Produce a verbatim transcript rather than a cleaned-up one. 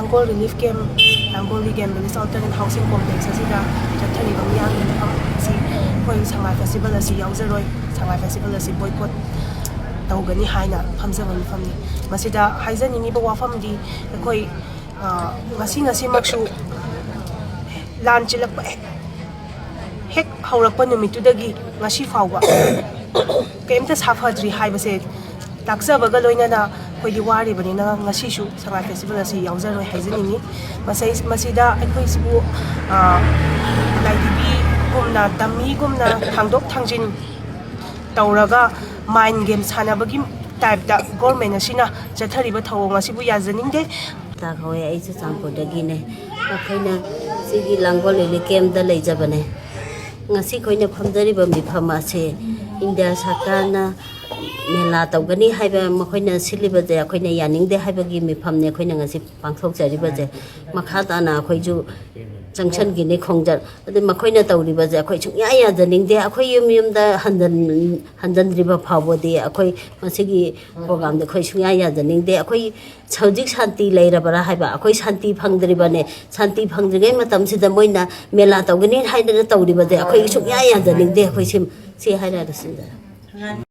ꯂꯥꯡꯒꯣꯜ relief ꯀꯦꯝ, ꯂꯥꯡꯒꯣꯜ ꯔꯤꯒꯦꯝ village alternate housing complex ꯑꯁꯤꯗ ꯆꯠꯊꯔꯤꯕ ꯃꯤꯌꯥꯝꯒꯤ ꯃꯐꯝ ꯑꯁꯤ ꯑꯩꯈꯣꯏ ꯁꯉꯥꯏ ꯐꯦꯁꯇꯤꯚꯦꯜ ꯑꯁꯤ ꯌꯥꯎꯖꯔꯣꯏ, ꯁꯉꯥꯏ ꯐꯦꯁꯇꯤꯚꯦꯜ ꯑꯁꯤ ꯕꯣꯏꯀꯣꯠ ꯇꯧꯒꯅꯤ ꯍꯥꯏꯅ ꯐꯝꯖꯕ ꯃꯐꯝꯅꯤ꯫ ꯃꯁꯤꯗ ꯍꯥꯏꯖꯅꯤꯡꯉꯤꯕ ꯋꯥꯐꯝꯗꯤ ꯑꯩꯈꯣꯏ, ꯑ, ꯉꯁꯤ ꯉꯁꯤꯃꯛꯁꯨ ꯂꯥꯟ ꯆꯦꯜꯂꯛꯄ ꯍꯦꯛ ꯍꯦꯛ ꯍꯧꯔꯛꯄ ꯅꯨꯃꯤꯠꯇꯨꯗꯒꯤ ꯉꯁꯤ ꯐꯥꯎꯕ ꯀꯔꯤꯝꯇ ꯁꯥꯐꯗ꯭ꯔꯤ ꯍꯥꯏꯕꯁꯦ ꯇꯥꯛꯆꯕꯒ ꯂꯣꯏꯅꯅ ꯑꯩꯈꯣꯏꯗꯤ ꯋꯥꯔꯤꯕꯅꯤꯅ ꯉꯁꯤꯁꯨ ꯁꯉꯥꯏ ꯐꯦꯁꯇꯤꯚꯦꯜ ꯑꯁꯤ ꯌꯥꯎꯖꯔꯣꯏ ꯍꯥꯏꯖꯅꯤꯡꯉꯤ꯫ ꯃꯁꯩ-, ꯃꯁꯤꯗ ꯑꯩꯈꯣꯏꯁꯤꯕꯨ, ꯑ, ꯂꯥꯏꯙꯤꯕꯤꯒꯨꯝꯅ, ꯗꯝꯃꯤꯒꯨꯝꯅ ꯊꯥꯡꯗꯣꯛ ꯊꯥꯡꯖꯤꯟ ꯇꯧꯔꯒ ꯃꯥꯏꯟ ꯒꯦꯝ ꯁꯥꯟꯅꯕꯒꯤ ꯇꯥꯏꯞꯇ ꯒꯣꯔꯃꯦꯟ ꯑꯁꯤꯅ ꯆꯠꯊꯔꯤꯕ ꯊꯧꯑꯣꯡ ꯑꯁꯤꯕꯨ ꯌꯥꯖꯅꯤꯡꯗꯦ꯫ ꯇꯥꯛ ꯍꯧꯋꯦ, ꯑꯩꯁꯨ ꯆꯥꯟꯄꯨꯔꯗꯒꯤꯅꯦ꯫ ꯑꯩꯈꯣꯏꯅ ꯁꯤꯒꯤ ꯂꯥꯡꯒꯣꯜ ꯔꯤꯂꯤꯐ ꯀꯦꯝꯗ ꯂꯩꯖꯕꯅꯦ꯫ ꯉꯁꯤ ꯑꯩꯈꯣꯏꯅ ꯐꯝꯖꯔꯤꯕ ꯃꯤꯐꯝ ꯑꯁꯦ ꯏꯟꯗꯤꯌꯥ ꯁꯔꯀꯥꯔꯅ ꯃꯦꯂꯥ ꯇꯧꯒꯅꯤ ꯍꯥꯏꯕ ꯃꯈꯣꯏꯅ ꯁꯤꯜꯂꯤꯕꯁꯦ ꯑꯩꯈꯣꯏꯅ ꯌꯥꯅꯤꯡꯗꯦ ꯍꯥꯏꯕꯒꯤ ꯃꯤꯐꯝꯅꯦ ꯑꯩꯈꯣꯏꯅ ꯉꯁꯤ ꯄꯥꯡꯊꯣꯛꯆꯔꯤꯕꯁꯦ꯫ ꯃꯈꯥ ꯇꯥꯅ ꯑꯩꯈꯣꯏꯁꯨ ꯆꯪꯁꯟꯈꯤꯅꯤ ꯈꯣꯡꯖꯪ꯫ ꯑꯗꯩ ꯃꯈꯣꯏꯅ ꯇꯧꯔꯤꯕꯁꯦ ꯑꯩꯈꯣꯏ ꯁꯨꯡꯌꯥ ꯌꯥꯖꯅꯤꯡꯗꯦ꯫ ꯑꯩꯈꯣꯏ ꯌꯨꯝ ꯌꯨꯝꯗ ꯍꯟꯖꯟ-, ꯍꯟꯖꯟꯗ꯭ꯔꯤꯕ ꯐꯥꯎꯕꯗꯤ ꯑꯩꯈꯣꯏ ꯃꯁꯤꯒꯤ ꯄ꯭ꯔꯣꯒꯥꯝꯗ ꯑꯩꯈꯣꯏ ꯁꯨꯡꯌꯥ ꯌꯥꯖꯅꯤꯡꯗꯦ꯫ ꯑꯩꯈꯣꯏ ꯍꯧꯖꯤꯛ ꯁꯥꯟꯇꯤ ꯂꯩꯔꯕ꯭ꯔꯥ ꯍꯥꯏꯕ? ꯑꯩꯈꯣꯏ ꯁꯥꯟꯇꯤ ꯐꯪꯗ꯭ꯔꯤꯕꯅꯦ꯫ ꯁꯥꯟꯇꯤ ꯐꯪꯗ꯭ꯔꯤꯉꯩ ꯃꯇꯝꯁꯤꯗ ꯃꯣꯏꯅ ꯃꯦꯂꯥ ꯇꯧꯒꯅꯤ ꯍꯥꯏꯗꯅ ꯇꯧꯔꯤꯕꯁꯦ ꯑꯩꯈꯣꯏ ꯁꯨꯡꯌꯥ ꯌꯥꯖꯅꯤꯡꯗꯦ꯫ ꯑꯩꯈꯣꯏ ꯁꯤ, ꯁꯤ ꯍꯥꯏꯔꯒ ꯂꯣꯏꯁꯤꯟꯖꯔꯦ꯫